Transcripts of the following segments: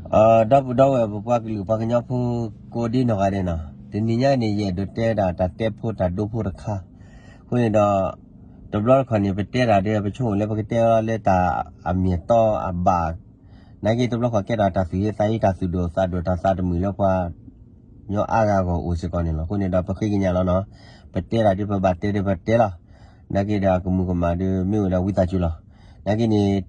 ဒီပုၢ်ဒီဝဲၢ် ပပှၤကလုာ်ပှၤကညီဖိ ကိးဒ်နီၢ်ဂၤဒဲးနီၤ, တနံၤညါန့ၣ် ယအဲၣ်ဒိးတဲဒၣ်တၢ်တဲဖိတၢ်ဒိဖိတခါ, အဃိန့ၣ်ဒီး တဘျီတခီၣ်န့ၣ် ပတဲတၢ်ဒီး ပဆိကမိၣ်လၢပကတဲလၢတၢ်အမ့ၢ်အတီအဘၣ်, နာ်က့တဘျီတခီၣ်ကဲထီၣ်တၢ်သူၣ်ဟ့သးဟ့ တၢ်သူၣ်ဒိၣ်သးဒိၣ် တၢ်သးတမုာ်လၢပှၤကညီအါဂၤအဂီၢ်အိၣ်စ့ၢ်ကီးန့ၣ်လီၤ. အဃိန့ၣ်ဒီး ပဃ့ကညးလီၤနီၤ, ပတဲတၢ်ဒ်ပဘၣ်တဲဒီးပတဲလီၤ, နာ်က့ဒီးအကမူၤကမၣ်ဒီး မ့ၢ်အိၣ်ဒီးဝံသးစူၤလီၤ. နာ်က့န့ၣ်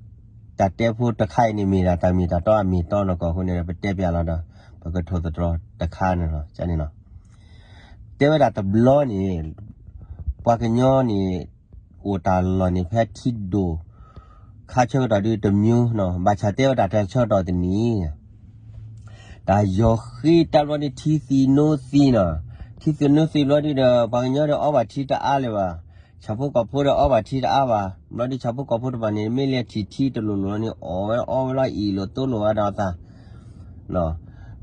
တၢ်တဲဖိတခါအံၤန့ၣ် မ့ၢ်ဒၣ်တၢ်မ့ၢ်တၢ်တီအမ့ၢ်အတီနီၢ်ကီၢ်အဃိန့ၣ်ဒီး ပတဲပျးလီၤဒီး ပကထိၣ်သတြီၤတခါန့ၣ်လီၤ. န့ၣ်လီၤ, တဲဝဲဒၣ်တဘျီန့ၣ် ပှၤကညီန့ၣ် အိၣ်တၢ်လီၢ်န့ၣ် ဖဲထံဒိၣ်ခါဆၢကတီၢ်ဒ်တမံၤနီၤ, ဘၣ်ဆၣ်တဲဝဲဒၣ်တၢ်ဆၢကတီၢ်တနံၤ တၢ်ယီၤဃ့တၢ်ဘျီဒ်ထံသံးနိသံးနီၤ, ထံသံးနိသံးဘျီဒ်ဒီး ပှၤကညီဒီးအီဘၣ်ထံတအါလၢၤဘၣ်, ဆၣ်ဖိကီၢ်ဖိဒီးအီဘၣ်ထံတအါဘၣ်, ဘျီဒ်ဆၣ်ဖိကီၢ်ဖိတဖၣ်န့ၣ် မ့ၢ်လဲၤထံၣ်ထံတလိၤလိၤန့ၣ် အီၣ်ဝဲအီဝဲလီၤ အ့ၣ်လိာ်တိလိာ်ဝဲဒီးအသး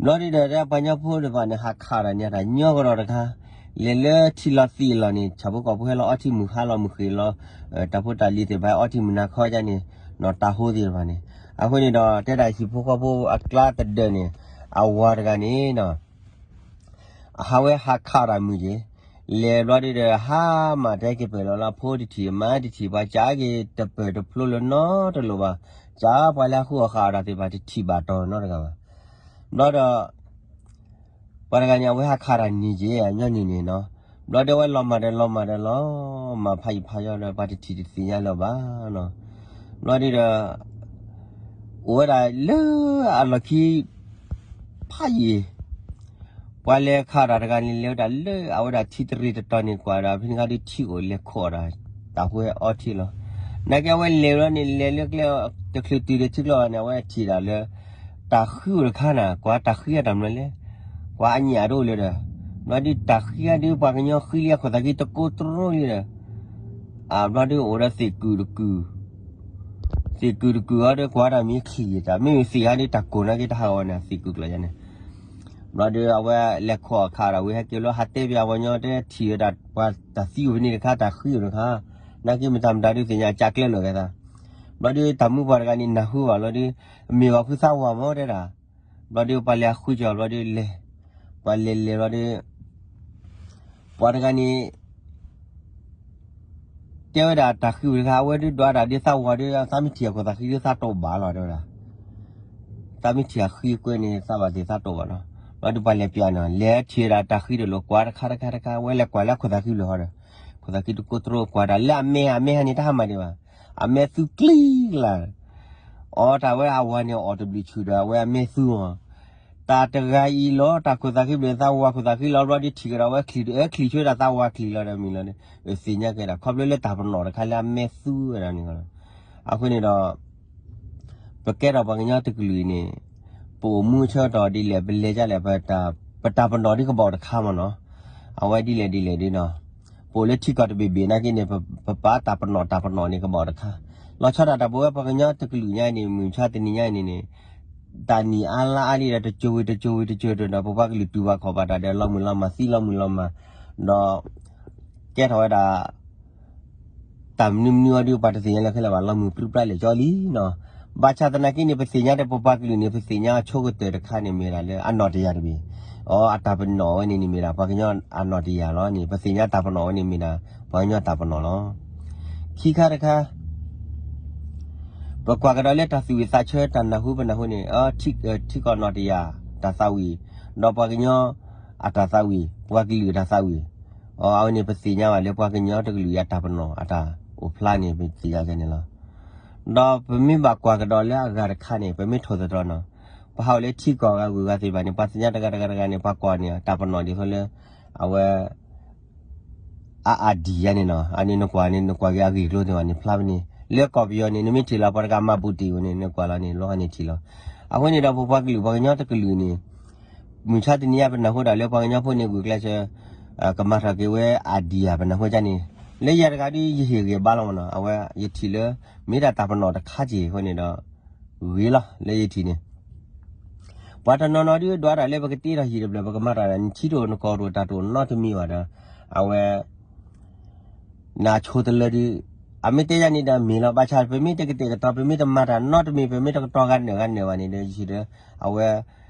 ဘျီဒ်ဒီး ပှၤကညီဖိတဖၣ်န့ၣ် ဟးခးတၢ်န့ၣ် တၢ်ညီကဒီးတခါ, လဲၤလၢထံလီၤသံးလီၤန့ၣ် ဆၣ်ဖိကီၢ်ဖိဟဲလီၤအီထံမုၢ်ဟါလီၤမုၢ်ဃ့ၢ်လီၤ, တၢ်ဖိတၢ်လံၤသ့ၣ်တဖၣ်အီထံမုၢ်နၤခီဒ်န့ၣ်, နီၢ်တၢ်ဟိသ့ၣ်တဖၣ်န့ၣ်, အဃိန့ၣ်ဒီး တဲဒၣ်ဟံၣ်ဖိဃီဖိအကျါတဒၢးန့ၣ်, အဝၤတဂၤန့ၣ် အဟးဝဲဟးခးတၢ်မုၢ်က့ၤ, လဲၤဘျီဒ်ဒီး ဟါမၢ်တဲက့ၤပၢၢ်လီၤလၢအဖိတထံၣ် အမါတထံၣ် ပှၤကးက့ၤတပၢၢ်တဖျိလၢၤနီတလိၤဘၣ်, ကးပှၤလၢအဃုအီၣ်ဃုအီၣ်တၢ်သ့ၣ်တဖၣ်တထံၣ်ဘၣ်တီၤနီတဂၤဘၣ်. ဘျီဒီး ပှၤတဂၤန့ၣ် အဝဲဟးခးတၢ်န့ၣ်က့ၤ အညီနုၢ်န့ၣ်နီၤ, ဘျီဒီးအဝဲလီၤမၢ်ဒီးလီၤမၢ်ဒီးလီၤမၢ်ဖးယံာ်ဖးယီၤဒီး ပှၤတထံၣ်တသ့ၣ်ညါလၢၤဘၣ်နီၤ, ဘျီဒ်ဒီး အိၣ်ဝဲဒၣ်လၢအလီၢ်ခံ ဖးယံာ် ပှၤလဲၤခးတၢ်တဂၤန့ၣ် လဲၤဝဲဒၣ်လၢအဝဲဒၣ်ထံတရံးတတီၤန့ၣ် ကွၢ်ဒီးဖဲန့ၣ်ခါဒ်ထံအိၣ်လဲၤခိးဒီး တၢ်ဟိဝဲအီထံလီၤ. နာ်က့အဝဲလဲၤဝဲန့ၣ် လဲၤလၢကျဲ တချုးတုၤဒီးထံကျိဘၣ်န့ၣ် အဝဲထံၣ်ဒၣ်လၢ တၢ်ဃံအိၣ်တခါန့ၣ် ကွၢ်တၢ်ဃံအတၢ်မနုၤလဲၣ်, ကွၢ်အညၣ်တအိၣ်လၢၤဒီး, ဘျီဒ်တၢ်ဃံအဒုး ပှၤကညီဃံလံအခိၣ်သးဃံတကိးတရိလံဒီး ဘျီဒုးအိၣ်ဒီးသ့ၣ်ကုၢ်တကုၢ် သ့ၣ်ကုၢ်တကုၢ်အံၤဒီး ကွၢ်တၢ်မံချံၣ်တၢ် မ့မ့ၢ်သ့ၣ်အါဒုး တၢ်ကိၢ်နာ်က့တဟးဂီၤန့ၣ် သ့ၣ်ကုၢ်ကျီယါန့ၣ်, ဘျီဒုးအဝဲလဲၤခိးအခါဒီး ဝံၤဟဲက့ၤလီၤဟးတဲပၠးပှၤကညီတဲထံၣ်ဝဲဒၣ် ပှၤတၢ်သံအိၣ်ဖဲန့ၣ်တခါ တၢ်ဃံအိၣ်တခါ, နာ်က့မတၤမတၤဒုးသ့ၣ်ညါအကၠါကျဲလီၤကဲသး, ဘျီဒုးတၢ်မုၢ်ပှၢ်တဂၤန့ၣ် နၢ်ဟူဘၣ်လီၤဒုး, မ့ၢ်ဂီၤဖုသးဝးမၢတဲဒၣ်, ဘျီဒုးပှၤလဲၤဃုကီၤဘျီဒုးလဲၤ, ပှၤလဲၤလဲၤဘျီဒုး ပှၤတဂၤန့ၣ် တဲဝဲဒၣ်တၢ်ဃံအိၣ်တခါ အဝဲဒုးဒွးတၢ်ဒ်သးဝးဒုး သးမ့ၢ်ထံၣ်အခိၣ်သးဃံဒုးသးတိာ်ဘၣ်လီၤတဲဝဲဒၣ်, သးမ့ၢ်ထံၣ်အဃံကွဲန့ၣ် သးဘၣ်သ့ၣ်သးတိာ်ဘၣ်လီၤ. ဘျီဒုးပှၤလဲၤပၠးန့ၣ် လဲၤထံၣ်ဝဲဒၣ်တၢ်ဃံတလိၤ ကွၢ်တခါတခါတခါ ဝဲလဲၤကွၢ်လၢအခိၣ်သးဃံဘျီဒီး, ခိၣ်သးဃံတကိးတရိကွၢ်တၢ်လၢအမဲာ် အမဲာ်ဟါန့ၣ် တဟါမၢ်ဒံးဘၣ်, အမဲာ်သူကျံကလါ အီတၢ်ဝဲအဝၤန့ၣ် အီၣ်တဘျုးဆူၣ်ဒီး အဝဲအမဲာ်သူအီၤ, တၢ်တဂၤအံၤလီၤ တၢ်ခိၣ်သးဃံဘျီ သးဝးခိၣ်သးဃံလီၤ ဘျီဒုးထံၣ်ကဒီးဝဲချံၣ် အချံၣ်ဆူတၢ်သးဝးချံၣ်လီၤဒီးမံၤလီၤန့ၣ် သ့ၣ်ညါကဲဒၣ် ခီဖျိလၢတၢ်ပနီၣ်တခါလၢအမဲာ်သူဝဲဒၣ်န့ၣ်လီၤ. အဃိန့ၣ်ဒီး ပကဲထီၣ်ပှၤကညီတကလုာ်အံၤန့ၣ် ပအိၣ်မူဆၢကတီၢ်ဒ်လဲၣ် ပလဲၤဒ်လဲၣ် ပတၢ်ပနီၣ်ဒ်ကဘၣ်အိၣ်တခါမ့ၢ်နီၤ, အဝဲဒ်လဲၣ်ဒ်လဲၣ်ဒ်နီၤ, ပအိၣ်လၢထံကီၢ်တဘ့ၣ်ဘ့ၣ်နာ်က့န့ၣ် ပပာ်တၢ်ပနီၣ်တၢ်ပနီၣ်န့ၣ်ကဘၣ်အိၣ်တခါ, လီၤဆီဒၣ်တၢ်ပဝဲပှၤကညီတကလုာ်ညါအံၤန့ၣ် မုၢ်မဆါတနံၤညါအံၤန့ၣ်န့ၣ် တၢ်နံၣ်အါလါအါလံဒီး တစိၤဝံၤတစိၤဝံၤတစိၤတစိၤဒီး ပပှၤကလုာ်တူၢ်ဘၣ်ခီၣ်ဘၣ်တၢ်ဒီး လီၤမုၢ်လီၤမၢ်သံလီၤမုၢ်လီၤမၢ်, ဒီး ကဲထီၣ်ဝဲဒၣ် တၢ်မနုၤမနုၤအံၤဒုး ပှၤတသ့ၣ်ညါလၢခဲလၢာ်ဘၣ် လီၤမုၢ်ပြံပြါလဲာ်ကၠီလံနီၤ, ဘၣ်ဆၣ်သနာ်က့န့ၣ် ပသ့ၣ်ညါဒီးပပှၤကလုာ်န့ၣ် ပသ့ၣ်ညါအဆိကတၢၢ်တခါန့ၣ်မ့ၢ်ဒၣ်လၢအနီၣ်တယၢ်တဘ့ၣ်, အီ အတၢ်ပနီၣ်ဝဲန့ၣ်န့ၣ်မ့ၢ်ဒၣ် ပှၤကညီအနီၣ်တယၢ်လီၤန့ၣ် ပသ့ၣ်ညါတၢ်ပနီၣ်ဝဲန့ၣ်မ့ၢ်ဒၣ် ပှၤကညီတၢ်ပနီၣ်လီၤ. ခံခါတခါ ပကွၢ်ကဒီးလၢတၢ်သူၣ်ဝံၣ်သးဆၢတၢ်နၢ်ဟူပနၢ်ဟူန့ၣ် ထံကီၢ်နီၣ်တယၢ်တၢ်သးဝံၣ်, ဒီးပှၤကညီအတၢ်သးဝံၣ် ပှၤကလုာ်အတၢ်သးဝံၣ်, အဝဲန့ၣ်ပသ့ၣ်ညါဘၣ်လၢပှၤကညီတကလုာ်အံၤအတၢ်ပနီၣ်အတၢ်အိၣ်ဖျါန့ၣ် ပသ့ၣ်ညါန့ၣ်လီၤ. ဒီးပမ့ၢ်ဘၣ်ကွၢ်ကဒီးလၢအဂၤတခါန့ၣ် ပမ့ၢ်ထိၣ်သတြီၤနီၤ, ပဟးအိၣ်လၢထံကီၢ်ဂၤဂုၤဂၤသ့ၣ်တဖၣ်န့ၣ် ပှၤသ့ၣ်ညါတဂၤတဂၤတဂၤန့ၣ် ပှၤကွၢ်န့ၣ် တၢ်ပနီၣ်ဒ်သိးလၢ အဝဲ အအဒံၣ်ယါန့ၣ်နီၤ, အန့ၣ်နကွၢ်န့ၣ် နကွၢ်က့ၤအဂ့ၢ်ကျိၤသ့ၣ်တဖၣ်န့ၣ် ဖျါဖဲန့ၣ်, လၢကီၢ်ပယီၤန့ၣ် နမ့ၢ်ထံၣ်လီၤ ပှၤတဂၤမၤဘူၣ်တံၢ်ဝဲန့ၣ် နကွၢ်လီၤန့ၣ် လီၤဟါန့ၣ်ထံၣ်လီၤ. အဃိန့ၣ်ဒီး ပပှၤကလုာ်ပှၤကညီတကလုာ်န့ၣ် မုၢ်ဆါတနံၤအံၤ ပနၢ်ဟူဒၣ်လၢပှၤကညီဖိန့ၣ် ဂုာ်ကျဲးစၢး ကမၤထီၣ်က့ၤဝဲအဒံၣ်ဧါ ပနၢ်ဟူဒ်န့ၣ်, လၢယၤတဂၤဒ်ယဟ့ၣ်ဂံၢ်ဘါလီၤမ့ၢ်နီၤ, အဝဲယထံၣ်လၢ မ့ၢ်ဒၣ်တၢ်ပနီၣ်တခါက့ၤအဃိန့ၣ်ဒီး ဂ့ၤလီၤ လၢယထံၣ်န့ၣ် ပှၤတနီၤနီၤဒ်ဒွးတၢ်လၢပကတ့ထီၣ်ဟံၣ်တဖျၢၣ် ပကမၤတၢ် နထံတအိၣ် နကီၢ်တအိၣ် တၢ်တအိၣ်နီတမံၤဘၣ်ဒီး အဝဲ နဆိတလၢဒ် အမ့ၢ်တဲယၤန့ၣ်ဒီးမ့ၢ်လီၤ, ဘၣ်ဆၣ်ပမ့ၢ်တကတဲာ်ကတီၤ ပမ့ၢ်တမၤတၢ်နီတမံၤ ပမ့ၢ်တကတီၤဂၤနၢၤဂၤနၢၤဘၣ်န့ၣ်ဒီး ယထံၣ်ဒီး အဝဲ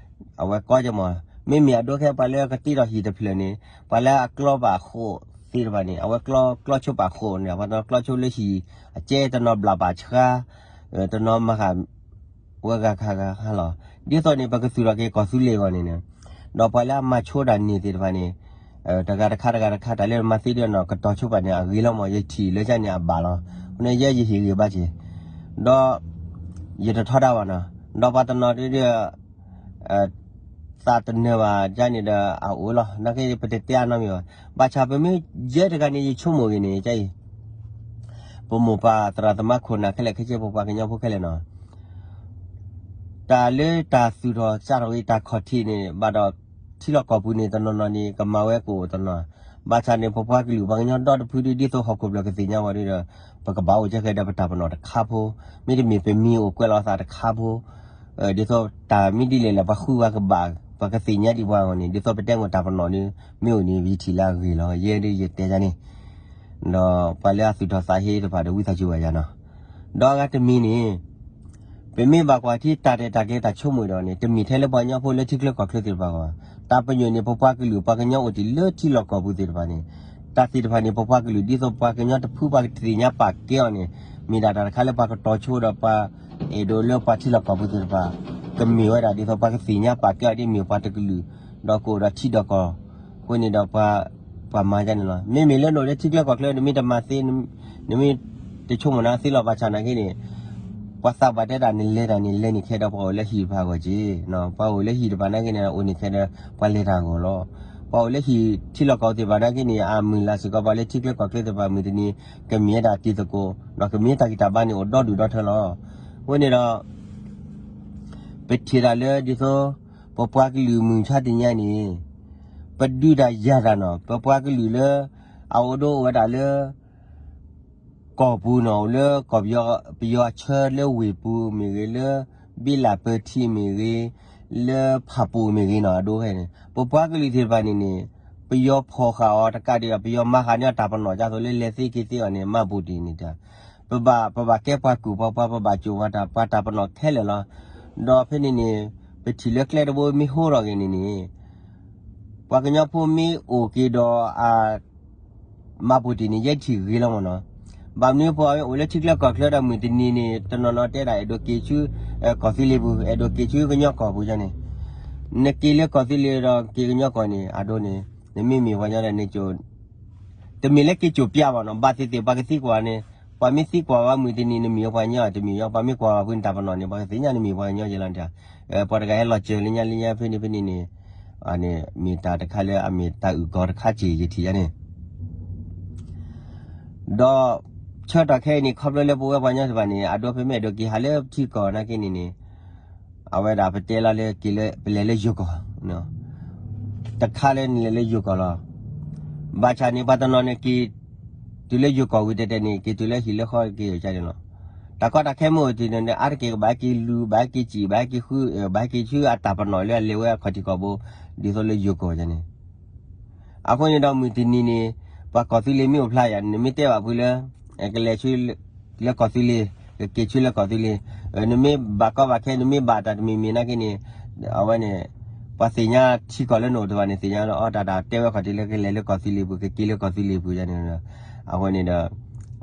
အဝဲကီကမး, မ့မ့ၢ်အဒိခဲပှၤလၢကသံဒီးဟံၣ်တဖျၢၣ်န့ၣ် ပှၤလၢအကျီပာ်ဃိးသ့ၣ်တဖၣ်န့ၣ် အဝဲကျီ ကျီဆိပာ်ဃိးန့ၣ် ပှၤတနီၤကျီဆိလၢဟံၣ်အကဲ တနီၤဘျးပာ်ဆှါ တနီၤမၤဃာ် ဝဲဂၤခါဂၤခါလီၤ. ဒ်သိးန့ၣ် ပကသူၣ်ထီၣ်က့ၤကီၢ်သူလ့ၤအဂီၢ်န့ၣ် ဒီးပှၤလၢအမၤဆိတၢ်န့ၣ်သ့ၣ်တဖၣ်န့ၣ် တဂၤတခါတဂၤတခါ တၢ်လၢမၤသ့ဒ်နီၢ်ကတီၤဆိပာ်န့ၣ် အဂ့ၤလီၤမး ယထံၣ်လၢကန့ၣ် အဘၣ်လီၤ. အဃိန့ၣ် ယဲယဟ့ၣ်ဂံၢ်ဘါက့ၤ ဒီး ယတထီဒါဘၣ်နီၤ, ဒီးပှၤတနီၤဒ် သးတနၢၤဘၣ်ကန့ၣ်ဒီး အအိၣ်လီၤ. နာ်က့ ပတတဲအါနီတမံၤဘၣ်. ဘၣ်ဆၣ်ပမ့ၢ်ယဲတဂၤန့ၣ် ယဆိကမိၣ်ဂ့ၤန့ၣ် ကၢ်အံၤ ပမိၢ်ပၢ်သရၣ်သမါခိၣ်နၢ်ခဲလၢာ်ခဲဆ့ ပပှၤကညီဖိခဲလၢာ်နီၤ တၢ်လၢတၢ်သူၣ်ထီၣ်စးထီၣ်ဝဲတၢ်ခီၣ်ထံးန့ၣ် ဘၣ်ဒီးထံလီၢ်ကီၢ်ပူၤန့ၣ် တနီၤနီၤန့ၣ် ကမၤဝဲကအိၣ်တနီၤ, ဘၣ်ဆၣ်န့ၣ် ပပှၤကလုာ်ပှၤကညီဒီတဖုဒ်သိးဟီၣ်ခိၣ်ဖျၢၣ်ကသ့ၣ်ညါဝဲဒီး ပကဘၣ်အိၣ်ကဲဃဲဒီးပတၢ်ပနီၣ်တခါဖိ, မ့တမ့ၢ်ပမံၤအိၣ်ကွဲးလီၤသးတခါဖိ ဒ်သိးတၢ်မ့ၢ်ဒ်လဲၣ်လဲၣ် ပှၤဃုပှၤကဘၣ် ပှၤကသ့ၣ်ညါဒံးပှၤအဂီၢ်န့ၣ် ဒ်သိးပတဲမ့ၢ်တၢ်ပနီၣ်န့ၣ် မ့ၢ်အိၣ်န့ၣ် ယထံၣ်လၢအဂ့ၤလီၤ. ယဲဒ်ယတဲယၤန့ၣ် ဒီးပှၤလၢအသူၣ်ထီၣ်သးဟ့တဖၣ်ဒီးဝံသးစူၤဘၣ်ယၤနီၤ, ဒီးအဂၤတမံၤန့ၣ် ပမ့ၢ်ဘၣ်ကွၢ်ထံတၢ်ရဲၣ်တၢ်ကျဲၤတၢ်ဆိကမိၣ်ဒီးန့ၣ် တမ့ၢ်ထဲလၢပှၤကညီဖိလၢထံချၢကီၢ်ချၢသ့ၣ်တဖၣ်ဘၣ်. တၢ်ပညိၣ်န့ၣ် ပပှၤကလုာ်ပှၤကညီအိၣ်တ့ၢ်လၢထံလီၢ်ကီၢ်ပူၤသ့ၣ်တဖၣ်န့ၣ် တၢ်သ့ၣ်တဖၣ်န့ၣ် ပပှၤကလုာ်ဒ်သိးပှၤကညီတဖုပှၤကသ့ၣ်ညါပာ်ကဲအီၤန့ၣ် မ့ၢ်ဒၣ်တၢ်တခါလၢပှၤကတီၤဆိဒီးပှၤအဲၣ်ဒိးလၢပှၤထံလီၢ်ကီၢ်ပူၤသ့ၣ်တဖၣ် ကမ့ၢ်ဝဲဒၣ်ဒ်သိးပှၤကသ့ၣ်ညါပာ်ကဲအီၤဒ်မ့ၢ်ပှၤတကလုာ် ဒီးကအိၣ်ဒီးထံဒီးကီၢ် အဃိန့ၣ်ဒီး ပှၤမၤဒ်န့ၣ်လီၤ. မ့မ့ၢ်လၢနအိၣ်လၢထံချၢကီၢ်ချၢ နမ့ၢ်တမၤသ့ နမ့ၢ်တဆိကမိၣ်နသ့လီၤ ဘၣ်ဆၣ်နာ်က့န့ၣ် ပှၤသးပှၢ်တဲဒၣ်နလဲၤတၢ်န့ၣ် လဲၤန့ၢ်ခဲဒီးပှၤအိၣ်လၢဟံၣ်တဖၣ်အဂီၢ်က့ၤ, ပှၤအိၣ်လၢဟံၣ်တဖၣ်နာ်က့န့ၣ် အိၣ်န့ၢ်ခဲဒီးပှၤလဲၤတၢ်အဂီၢ်လီၤ. ပှၤအိၣ်လၢဟံၣ်ထံလီၢ်ကီၢ်သ့ၣ်တဖၣ်နာ်က့န့ၣ် အမုာ်လၤစ့ၢ်ကီး ပှၤလၢထံချၢကီၢ်ချၢသ့ၣ်တဖၣ်မုၢ်တနံၤ ကမ့ၢ်ဝဲဒၣ်တံၤသကိး ဒီးကမ့ၢ်တၢ်ဂံၢ်တၢ်ဘါန့ၣ်အိၣ်ဒီဒူၣ်ဒီထၢလီၤ. အဃိန့ၣ်ဒီး ပထံၣ်တၢ်လၢဒ်သိး ပပှၤကလုာ်မုၢ်ဆါတနံၤညါန့ၣ် ပဒုးတၢ်ယၤတၢ်နီၤ ပပှၤကလုာ်လၢ အအိၣ်ဒိးအိၣ်ဝဲဒၣ်လၢ ကီၢ်ပူၤနီၤ အိၣ်လၢကီၢ်ပယီၤ ပယီၤအဆၢလၢဝ့ၢ်ပူၤမ့ၢ်ဂ့ၤ လၢဘ့လးပၢထံမ့ၢ်ဂ့ၤ လၢဖးပူၤမ့ၢ်ဂ့ၤနီၤ အဒိဟဲန့ၣ် ပပှၤကလုာ်သ့ၣ်တဖၣ်န့ၣ်န့ၣ် ပယီၤဖီၣ်ဃာ်အီၤတကးဒံး ပယီၤမၤဃာ်န့ၢ်အီၤတၢ်ပနီၣ် ဒ်သိးလၢလဲၤသ့က့ၤသ့အီၤန့ၣ် မၤပူၤတ့ၢ်န့ၣ်တၢ် ပဘၣ် ပဘၣ်ကဲပှၤကူၣ်ပှၤပှၤ ပဘၣ်ကိၤပှၤတၢ် ပှၤတၢ်ပနီၣ်ခဲလၢာ်လီၤ. ဒီးဖဲန့ၣ်န့ၣ် ပထံၣ်လၢကျဲတဘိမ့ၢ်ဟိထီၣ်ဂ့ၤန့ၣ်န့ၣ် ပှၤကညီဖိမ့ၢ်အိၣ်က့ၤဒီးအ မၤပူၤတ့ၢ်န့ၣ် ယဲထံၣ်ဂ့ၤလီၤမ့ၢ်နီၤ. ဘၣ်မနုၤပှၤအိၣ်လၢထံချၢကီၢ်ချၢဒီးမုၢ်တနံၤန့ၣ် တနီၤနီၤတဲဒၣ်အဲၣ်ဒိးက့ၤဆူ ကီၢ်သူလ့ၤပူၤ အဲၣ်ဒိးက့ၤဆူကညီကီၢ်ပူၤန့ၣ် နက့ၤလၢကီၢ်သူလ့ၤဒီးက့ၤကညီကီၢ်န့ၣ် အဒိန့ၣ် နမ့မ့ၢ်ပှၤကညီဒီး တမ့ၢ်လၢက့ၤစိာ်ပျၢ်ဘၣ်နီၤ ဘၣ်သ့ၣ်သ့ၣ်ပှၤကသံကွၢ်န့ၣ် ပှၤမ့ၢ်သံကွၢ်ဝဲမုၢ်တနံၤ နမ့ၢ်ပှၤကညီတမ့ၢ်ညီ ပှၤမ့ၢ်ကွၢ်ဝဲဖုန့ၣ်တၢ်ပနီၣ်န့ၣ် ပှၤကသ့ၣ်ညါနမ့ၢ်ပှၤကညီက့ၤလီၤတၢ် ပှၤတဂၤဟဲလီၤစၢၤလၢညါလၢညါဖဲန့ၣ်ဖဲန့ၣ်န့ၣ် မ့ၢ်တၢ်တခါလၢအမ့ၢ်တၢ်အုၣ်ကီၤတခါက့ၤယထံၣ်ယါန့ၣ် ဒီး ဆၢကတီၢ်ခဲအံၤန့ၣ် ခီဖျိလၢပဝဲပှၤကညီတဖၣ်န့ၣ် အဒိဖဲမ့ၢ်အဲၣ်ဒိးက့ၤဟးလၢထံကီၢ်နာ်က့န့ၣ်န့ၣ် အဝဲဒၣ်ပတဲလီၤလၢက့ၤလၢပလဲၤလၢယိၤကီၢ် တခါလၢနလဲၤလၢယိၤကီၢ်လီၤ. ဘၣ်ဆၣ်န့ၣ် ပှၤတနီၤန့ၣ်က့ၤ တုၤလၢယိၤကီၢ်ဝံၤတဲတဲန့ၣ် က့ၤတုၤလၢဟံၣ်လၢဃီက့ၤန့ၣ်လီၤ. တၢ်ကီတၢ်ခဲမ့ၢ်အိၣ်တ့ၢ်န့ၣ် အါတက့ၢ်ကဘၣ်က့ၤလူၤ ဘၣ်က့ၤစံၣ် ဘၣ်က့ၤဃု ဘၣ်က့ၤဆူအတၢ်ပနီၣ်လၢအလဲၤဝဲအခီၣ်ထံးခီၣ်ဘိ ဒ်သိးလၢယိၤကီၢ်န့ၣ် အဃိန့ၣ်ဒီးမုၢ်တနံၤန့ၣ် ပှၤကီၢ်သူလ့ၤမ့ၢ်အိၣ်ဖျါယၤ နမ့ၢ်တဲဘၣ်ဖုလၢ ကလဲၤဆူ လၢကီၢ်သူလ့ၤ ကက့ၤဆူလၢကီၢ်သူလ့ၤ နမ့ၢ်ဘၣ်ကီဘၣ်ခဲ နမ့ၢ်ဘၣ်တၢ်တမံၤမံၤနာ်က့န့ၣ် အဝဲန့ၣ် ပှၤသ့ၣ်ညါထံကီၢ်လၢနအိၣ်တဖၣ်န့ၣ် သ့ၣ်ညါလီၤ အီတၢ်တၢ်တဲဝဲခီၣ်ထံးလၢကလဲၤလၢကီၢ်သူလ့ၤပူၤ ကက့ၤလၢကီၢ်သူလ့ၤပူၤန့ၣ် အဃိန့ၣ်ဒီး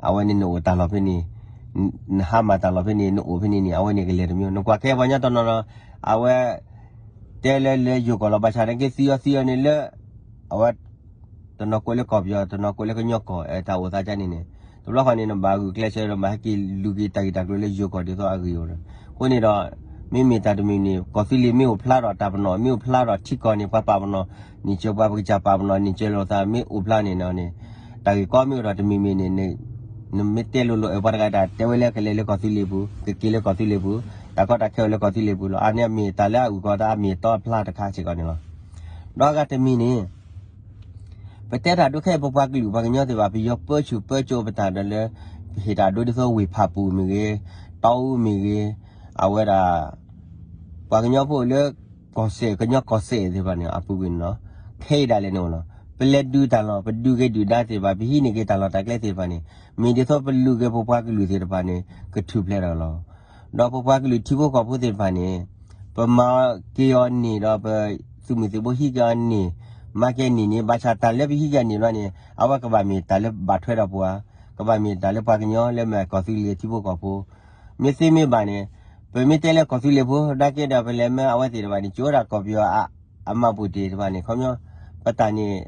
အဝဲန့ၣ်နအိၣ်တၢ်လီၢ်ဖဲန့ၣ် နဟါမၢ်တၢ်လီၢ်ဖဲန့ၣ် နအိၣ်ဖဲန့ၣ်န့ၣ် အဝဲန့ၣ်ကလဲၤတမံၤ နကွၢ်ခဲပှၤကညီတနီၤနီၤ အဝဲ တဲလၢလဲၤယိၤကီၢ်လီၤ ဘၣ်ဆၣ်နာ်က့သံအီၤသံအီၤန့ၣ်လၢ အဝဲ တနီၤကိးလၢကီၢ်ပယီၤ တနီၤကိးလၢကညီကီၢ် တၢ်အိၣ်သးကန့ၣ်န့ၣ် တဘျီဃီန့ၣ် နဘၣ်ဂုာ်ကျဲးစၢးဒီး ဘၣ်ဟဲက့ၤလူၤက့ၤတၢ်ဂ့ၢ်တၢ်ကျိၤလၢယိၤကီၢ်ဒ်သိးအဂ့ၢ်အိၣ်လီၤ. အဃိန့ၣ်ဒီး မ့မ့ၢ်တၢ်တမံၤန့ၣ် ကီၢ်သူလ့ၤမ့ၢ်အိၣ်ဖျါဒီးတၢ်ပနီၣ် မ့ၢ်အိၣ်ဖျါဒီးထံကီၢ်န့ၣ် ပှၤပာ်ပနီၣ် နံၣ်စၢၤပှၤပကစၢ်ပာ်ပနီၣ် နံၣ်စၢၤလိာ်သးမ့ၢ်အိၣ်ဖျါန့ၣ်န့ၣ် တၢ်ဂ့ၢ်ကီမ့ၢ်အိၣ်ဒီးတမံၤမံၤန့ၣ် နမ့ၢ်တဲလိၤလိၤ ပှၤတဂၤတၢ်တဲဝဲလၢကလဲၤလၢကီၢ်သူလ့ၤပူၤ ကက့ၤလၢကီၢ်သူလ့ၤပူၤ တၢ်ကီတၢ်ခဲအိၣ်လၢကီၢ်သူလ့ၤပူၤလီၤ. အါန့ၢ်အမ့ၢ်တၢ်လၢအအုၣ်ကီၤတၢ်အမ့ၢ်တီအဖျါတခါစ့ၢ်ကီးန့ၣ်လီၤ. ဒီးအဂၤတမံၤန့ၣ် ပတဲတၢ်ဒိခဲအံၤ ပပှၤကလုာ်ပှၤကညီသ့ၣ်တဖၣ် ပယီၤပၢဆူၣ်ပၢစိးပတၢ်ဒီးလၢ ပဟ့ၣ်တၢ်ဒိဒ်သိးဝ့ၢ်ဖးပူၤမ့ၢ်ဂ့ၤ, တီအူမ့ၢ်ဂ့ၤ, အဝဲဒၣ် ပှၤကညီဖိလၢ ကီၢ်စဲၣ် ကညီကီၢ်စဲၣ်သ့ၣ်တဖၣ်န့ၣ် အပူၤကွံာ်န့ၣ်လီၤ. ခဲအံၤဒၣ်လဲာ်န့ၣ်လီၤ. ပလဲၤဒုးတၢ်လီၢ် ပဒုးက့ၤဒုၣ်ဒါသ့ၣ်တဖၣ် ပဟံးန့ၢ်က့ၤတၢ်လီၢ်တၢ်ကျဲသ့ၣ်တဖၣ်န့ၣ် မ့ၢ်ဒ်သိးပလုၢ်က့ၤပပှၤကလုာ်သ့ၣ်တဖၣ်န့ၣ် ကထူၣ်ဖျဲးဒီးလီၤ. ဒီးပပှၤကလုာ်ထံဖိကီၢ်ဖိသ့ၣ်တဖၣ်န့ၣ် ပမၤက့ၤအီၤန့ၢ်ဒီးပသုးမုၢ်သံၣ်ဘိဟံးက့ၤအီၤန့ၢ် မၤက့ၤန့ၢ်န့ၣ် ဘၣ်ဆၣ်တၢ်လၢပဟံးက့ၤအီၤန့ၢ်ဘျီန့ၣ် အဝဲကဘၣ်မ့ၢ်တၢ်လၢဘၣ်ထွဲဒီးပှၤ ကဘၣ်မ့ၢ်တၢ်လၢပှၤကညီလၢမ့ၢ်ကီၢ်သူလ့ၤထံဖိကီၢ်ဖိ မ့ၢ်သ့မ့ၢ်ဘၣ်န့ၣ် ပမ့ၢ်တဲလၢကီၢ်သူလ့ၤဖိ နာ်က့ဒီးပလဲၤမၢအဝဲသ့ၣ်တဖၣ်န့ၣ် ကၠိဒၣ်ကီၢ်ပယီၤအ အမၤပူၤတ့ၢ်တဖၣ်န့ၣ် ခီပညီ ပတၢ်န့ၣ်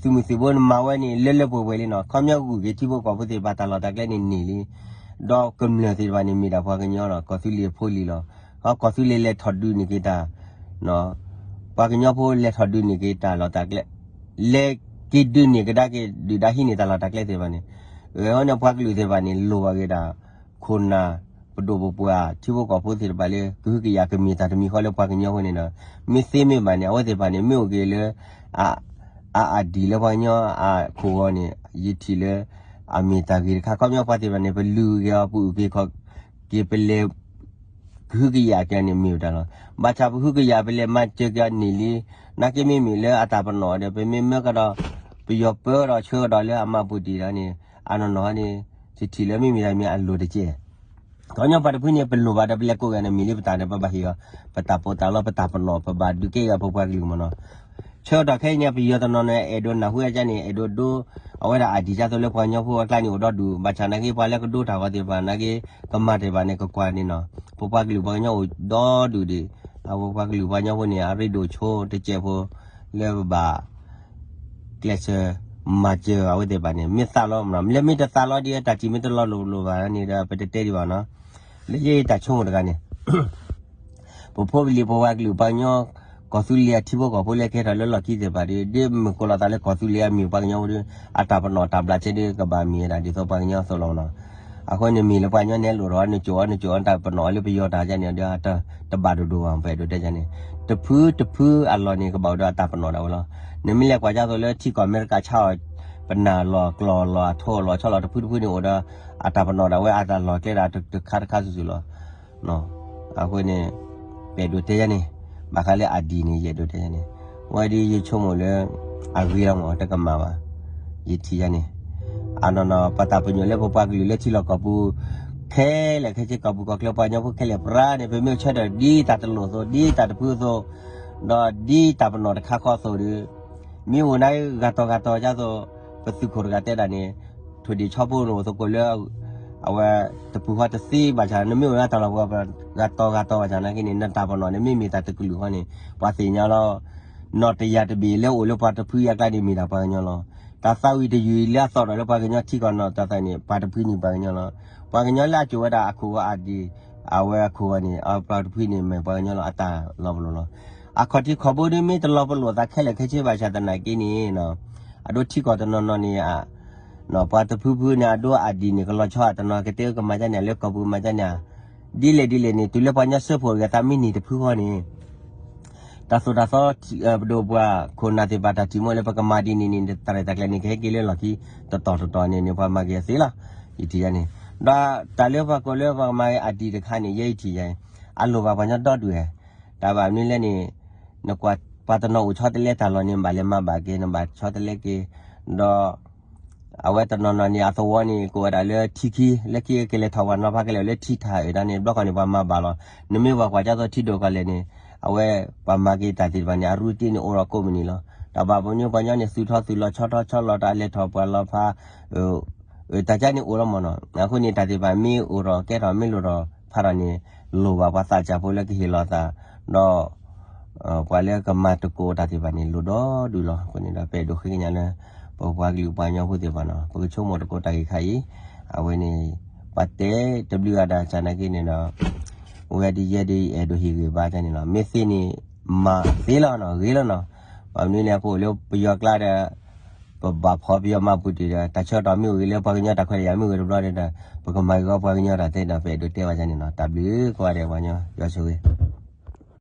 သုးမုၢ်သံၣ်ဘိန့ၣ်မၤဝဲန့ၣ် လၢလၢပှဲၤပှဲၤလံနီၤ ခီပညီဂုာ်က့ၤထံဖိကီၢ်ဖိသ့ၣ်တဖၣ်တၢ်လီၢ်တၢ်ကျဲန့ၣ်န့ၢ်လံ ဒီးကမျၢၢ်သ့ၣ်တဖၣ်န့ၣ် မ့ၢ်ဒၣ်ပှၤကညီလီၤ ကီၢ်သူလ့ၤဖိလံၤလီၤ ကီၢ်သူလ့ၤလဲၤထီၣ်ဒုးန့ၢ်က့ၤတၢ် ပှၤကညီဖိလဲၤထီၣ်ဒုးန့ၢ်က့ၤတၢ်လီၢ်တၢ်ကျဲ လဲၤက့ၤဒုးန့ၢ်ကဒါက့ၤဒုၣ်ဒါဟံးန့ၢ်တၢ်လီၢ်တၢ်ကျဲသ့ၣ်တဖၣ်န့ၣ် အဝဲန့ၣ်ပှၤကလုာ်သ့ၣ်တဖၣ်န့ၣ် လိၣ်ဘၣ်က့ၤဒၣ် ခိၣ်နၢ် ပဒိၣ်ပပှၢ်ထံဖိကီၢ်ဖိသ့ၣ်တဖၣ်လၢ ကဟုကယာ်ကမ့ၢ်တၢ်တမံၤဃီလၢပှၤကညီဖိန့ၣ်ဒီး မ့ၢ်သ့မ့ၢ်ဘၣ်န့ၣ် အဝဲသ့ၣ်တဖၣ်န့ၣ် မ့ၢ်အိၣ်က့ၤလၢ အအဒံၣ်လၢပှၤကညီအခိၣ်ဂီၤန့ၣ် ယထံၣ်လၢ အမ့ၢ်တၢ်ဂ့ၤတခါ ခီပညီပှၤသ့ၣ်တဖၣ်န့ၣ် ပလုၢ်က့ၤအီၤ ပအုၣ်က့ၤခီၣ်က့ၤ ပလဲၤ ကဟုကယာ်က့ၤန့ၣ်မ့ၢ်ဝဲဒၣ်လီၤ. ဘၣ်ဆၣ်ပဟုကယာ်ပလဲၤမၤစၢၤက့ၤအီၤန့ၢ်လံ, နာ်က့မ့မ့ၢ်လၢအတၢ်ပနီၣ်ဒီး ပမ့ၢ်မၢကဒီး ပယီၤပၢကဒီးဆှၢကဒီးလၢအမၤပူၤတ့ၢ်ဒီးန့ၣ် အနီၢ်နီၢ်န့ၣ် ယထံၣ်လၢမ့မ့ၢ်တၢ်မ့ၢ်အလိၤတက့ၢ် ခီပညီပှၤတဖုန့ၣ် ပလိၣ်ဘၣ်ဒီးပလဲၤကိးဂၤန့ၣ် မ့ၢ်လံပတၢ်ဒီးပဘၣ်ဟ့ၣ်အီၤ ပတၢ်ပီးတၢ်လီ ပတၢ်ပနီၣ် ပဘၣ်ဒုးကဲဂၤပပှၤကလုာ်မ့ၢ်နီၤ. ဆၢကတီၢ်ခဲအံၤန့ၣ် ပယီၤတနီၤန့ၣ် အဲၣ်ဒိးနၢ်ဟူအကါန့ၣ် အဲၣ်ဒိးဒိ အဝဲဒၣ်အဒံၣ်ဒ်သိးလၢပှၤကညီဖိအကျါန့ၣ်အိၣ်ဒီဒူၣ် ဘၣ်ဆၣ်နာ်က့ပှၤလၢကဒိတၢ်ဂီၤသ့ၣ်တဖၣ်နာ်က့ ကမၤတ့ၢ်ဘၣ်န့ၣ် ကကွၢ်န့ၣ်နီၤ. ပပှၤကလုာ်ပှၤကညီအိၣ်ဒီဒူၣ်ဒံး အဝဲပှၤကလုာ်ပှၤကညီဖိန့ၣ် အရ့ဒိၣ်ဆိတစဲးဖိ လၢပဘၣ် ကျဲးစၢးမၤစၢၤအဝဲသ့ၣ်တဖၣ်န့ၣ် မ့ၢ်သးလီမ့ၢ်နီၤ လၢမ့ၢ်တသးလီဒ်အံၤ တၢ်ထံၣ်မ့ၢ်တလီၤလိၤလိၤဘၣ်န့ၣ်ဒီး ပတတဲဒံးဘၣ်နီၤ. လၢယတၢ်ဆိကမိၣ်တဂၤန့ၣ် ပဖိပလံၤပပှၤကလုာ်ပှၤကညီ ကီၢ်သူလ့ၤအထံဖိကီၢ်ဖိလၢကဟဲထီၣ်လၢလီၢ်ခံသ့ၣ်တဖၣ်ဒီး ဒ်မ့ၢ်ကိးလီၤသးလၢကီၢ်သူလ့ၤအမ့ၢ်ပှၤကညီဖိဒီး အတၢ်ပနီၣ်တၢ်ဘျးစဲဒီး ကဘၣ်မ့ၢ်ဝဲဒၣ်ဒ်သိးပှၤကညီအသိးလီၤနီၤ. အဃိန့ၣ်မ့ၢ်လၢပှၤကညီန့ၣ်လိၣ်ထီၣ် နကိးအီၤ နကိးအီၤ တၢ်ပနီၣ်အီၤလၢပယီၤတၢ်ကါန့ၣ်ဒီး တဘၣ်ဒိၣ်ဒိၣ်ဘၣ် ပအဲၣ်ဒိးတဲယါန့ၣ် တဖုတဖုအလီၢ်န့ၣ် ကဘၣ်အိၣ်ဒီးအတၢ်ပနီၣ်ဒၣ်ဝဲလီၤ. နမ့ၢ်လဲၤကွၢ်ကသိးလၢထံကီၢ်အမဲရကၤဆါအီၤ ပနၢ်လီၢ်ကျီၢ်လီၢ်အထိလီၢ်ဆီလီၢ် တဖုတဖုန့ၣ်အိၣ်ဒီး အတၢ်ပနီၣ်ဒၣ်ဝဲအတၢ်လီၢ်ကျဲဒၣ်တခါတခါစုာ်စုာ်လီၤ. အဃိန့ၣ် ပအဲၣ်ဒိးတဲယါန့ၣ် ဘၣ်ဃးလၢအဒံၣ်န့ၣ် ယအဲၣ်ဒိးတဲယါန့ၣ် ဝဲဒ်ယဆိကမိၣ်လၢ အဂ့ၤလီၤမး တကမၣ်ဘၣ် ယထံၣ်ယါန့ၣ် အနီၢ်နီၢ် ပတၢ်ပညိၣ်လၢပပှၤကလုာ်လၢထံလီၢ်ကီၢ်ပူၤ ခဲလၢာ်ခဲဆ့ ကီၢ်ပူၤကီၢ်ချၢပှၤကညီဖိခဲလၢာ်ပြးန့ၣ် ပမ့ၢ်ဆၢထၢၣ်ဒ်တၢ်တလိၣ်အသိး ဒ်တၢ်တဖုအသိး ဒီးဒ်တၢ်ပနီၣ်တခါခီအသိးဒီး မ့ၢ်အိၣ်နၤဂၤတီၤဂၤတီၤဒ်သိး ပသုးခိၣ်တဂၤတဲဒၣ်န့ၣ် ထိၣ်ဒံၣ်ဆီဖိန့ၣ်အိၣ်သကိးလၢ အဝဲတပူၤဃီတသ့ဘၣ်ဆၣ် နမ့ၢ်အိၣ်လၢတၢ်လီၢ်ပှၤဂၤတီၤဂၤတီၤဘၣ်ဆၣ်နာ်က့န့ၣ် နတၢ်ပနီၣ်န့ၣ် မ့မ့ၢ်တၢ်တကလုာ်ဃီန့ၣ် ပှၤသ့ၣ်ညါလီၤ. နီၣ်တယၢ်တဘ့ၣ်လၢအိၣ်လၢပှၤတဖုအကျါန့ၣ်မ့ၢ်ဒၣ်ပှၤကညီလီၤ. တၢ်သးဝံၣ်တယုၢ်လၢအသီၣ်ဒီးလၢပှၤကညီထံကီၢ်နီၣ်တၢ်သးန့ၣ် ပှၤတဖုန့ၣ်ပှၤကညီလီၤ. ပှၤကညီလၢအကိာ်ဝဲဒၣ်အခိၣ်ဂီၤအဒံၣ် အဝဲအခိၣ်ဂီၤန့ၣ် အပှၤတဖုန့ၣ်မ့ၢ်ပှၤကညီလီၤ အတၢ်လီၤပလိာ်လီၤ. အခီၣ်ထံးခီၣ်ဘိဒီးမ့ၢ်တလီၤပလိာ်သးခဲလၢာ်ခဲဆ့ဘၣ်ဆၣ်သနာ်က့န့ၣ် အဒိထံကီၢ်တနီၤနီၤန့ၣ် ပှၤတဖုဖုန့ၣ် အဒိအဒံၣ်န့ၣ် ကလီၤဆီအတနီၤကတဲကမၤဒ်န့ၣ် လၢကီၢ်ပူၤမၤဒ်န့ၣ် ဒ်လဲၣ်ဒ်လဲၣ်န့ၣ် တုၤလၢပှၤကညီစၢဖှိၣ်ဂဲၤသးမ့ၢ်နံၣ်တဖုဃီန့ၣ် တၢ်သိၣ်တၢ်သီ ပဒိၣ်ပှၤခိၣ်နၢ်သ့ၣ်တဖၣ် တၢ်ထံၣ်မ့ၢ်လၢပကမၤဒ်န့ၣ်န့ၣ် တၢ်ရဲၣ်တၢ်ကျဲၤန့ၣ် ကဟဲက့ၤလၢလီၢ်ခံ တတီၤတတီၤန့ၣ်န့ၣ် ပှၤမၤက့ၤအသ့လီၤ. ယထံၣ်ယါန့ၣ် ဒီးတၢ်လၢပှၤကိးလၢပှၤကမၤအဒံၣ်တခါန့ၣ် ယဲယထံၣ်ယါ အလိၣ်ဘၣ်ပှၤကညီဒီဒူၣ်ဧါ. တၢ်ဘၣ်မနုၤလဲၣ်န့ၣ် နကွၢ်ပှၤတနီၤအိၣ်ဆီတလဲတၢ်လီၢ်န့ၣ် ဘၣ်လဲၤမၤဘၣ်က့ၤ နဘၣ်ဆီတလဲက့ၤ ဒီး အဝဲတနီၤနီၤန့ၣ် အသဝီန့ၣ် ကိးဝဲဒၣ်လၢထံခံ လၢခံကလဲၤထီၣ်ပှၤနီၤဖးကလဲၤလၢထံထၣ်အၢၣ်ဒၣ်န့ၣ် ဘျီခီန့ၣ် ပှၤမၤဘၣ်လီၤ. နမ့ၢ်ပှၤကွၢ်ကသိးထံဒိၣ်ကီၢ်လဲၢ်န့ၣ် အဝဲပှၤမၤက့ၤတၢ်သ့ၣ်တဖၣ်န့ၣ် အရူတ့န့ၣ်အိၣ်ဒီးကိးမုၢ်နံၤလီၤ. တၢ်ဘၣ်မနုၤပှၤကညီန့ၣ် သုးထီသုးလီၤ ဆီထီဆီလီၤ တၢ်လဲၤထီၣ်ပှၤလီၤဖး တၢ်ကါန့ၣ်အိၣ်လီၤမ့ၢ်နီၤ. အဃိန့ၣ် တၢ်သ့ၣ်တဖၣ်မ့ၢ်အိၣ်ထီၣ်ကဲထီၣ်မ့ၢ်လိၣ်ထီၣ်ဖးထီၣ်န့ၣ် လိၣ်ဘၣ်ပှၤသးစၢ်ဖိလၢကဟ့ၣ်လီၤသး ဒီး ပှၤလၢကမၤသကိးတၢ်သ့ၣ်တဖၣ်န့ၣ် လိၣ်ဒီဒူၣ်လီၤ. အဃိန့ၣ်ဒီး ပအဲၣ်ဒိးဃ့ကညးလၢ ပပှၤကလုာ်ပှၤကညီဖိသ့ၣ်တဖၣ်နီၤ ပကဆိကမိၣ်သကိးတၢ်ဂ့ၢ်ခါအံၤ အဝဲန့ၣ် ပှၤတဲတဘျုးဂၤဒၣ်စၢ်နာ်က့န့ၣ်ဒီး ဝဲဒ်ယဲဒ်အဲၣ်ဒိးဟ့ၣ်ဂံၢ်ဘါတၢ်န့ၣ်လီၤ. မ့ၢ်သ့န့ၣ် မၤသ့လီၤနီၤ ဂ့ၤလီၤနီၤ. ဘၣ်မနုၤလဲၣ် ပအိၣ်လၢပယီၤကျါဒီး ပဘၣ်ဖီၣ်ပယီၤမၤပူၤတ့ၢ်ဒီး တၢ်ဆၢကတီၢ်မ့ၢ်အိၣ်ဂ့ၤလၢပှၤကညီတၢ်ခွဲးတၢ်ယာ်မ့ၢ်ဂ့ၤတဘျီဒီး ပကမၤဂ့ၤဂီၤပှၤကညီတၢ်သ့ဒီး ပအဲၣ်ဒိးတဲဘၣ်န့ၣ်နီၤ. တၢ်ဘျုးကိးဂၤဒဲးပှၤကညီ ယွၤဆိၣ်ဂ့ၤ